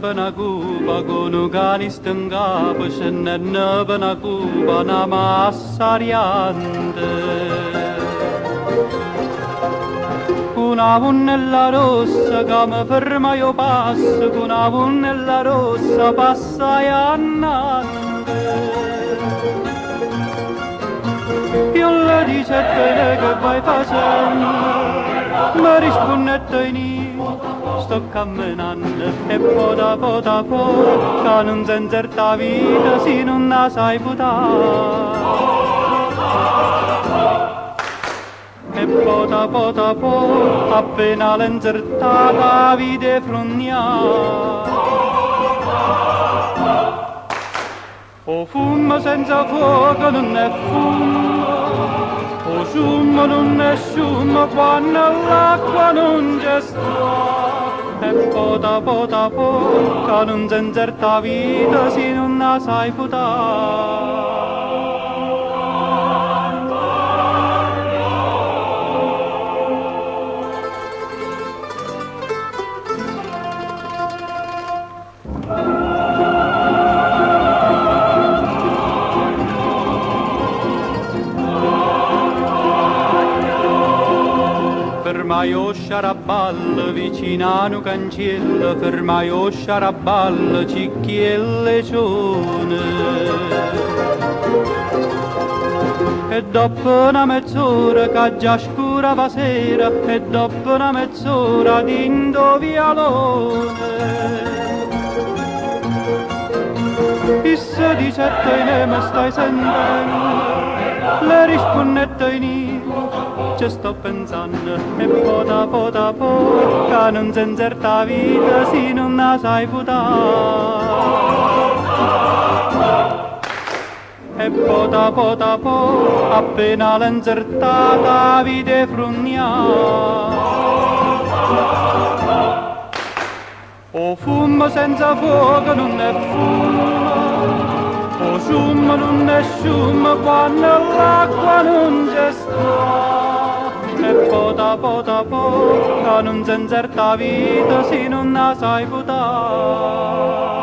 Pe' 'na cupa cu nu canisto 'ncapo, scennenno pe' 'na cupa na massa ariante. Cu 'na vunnella rossa ca me fermaje 'o passo, cu 'na vunnella rossa passaje annante. Io le dicette che vai facenno, me risponnette sto camminando e po' da po' da po' ca nun se 'nzerta 'a vita si nun 'a sai putà. E po' da po' da po' appena l'he 'nzertata 'a vide frunnià. O fummo senza fuoco nun è fummo, 'o sciummo nun è sciummo quanno l'acqua nun ce sta. E po' da po' da po' ca nun se 'nzerta 'a vita si nun 'a sai putà. Fermaje 'o sciaraballo vicino a nu canciello, fermaje 'o sciaraballo Cicchiello 'e Cione. E doppo na mezz'ora ca già scurava sera, e doppo na mezz'ora dint' 'o vialone. Isso dicette oinè me stai sentenno? Le rispunnette oinì ce sto penzanno e po' da po' da po' ca nun se 'nzerta 'a vita si nun 'a sai putà. E po' da po' da po' appena l'he 'nzertata 'a vide 'e frunnià. O fummo senza fuoco nun è fummo, 'o sciummo nun è sciummo quanno l'acqua nun ce sta. E po' da po' da po' ca nun se 'nzerta 'a vita si nun 'a sai putà.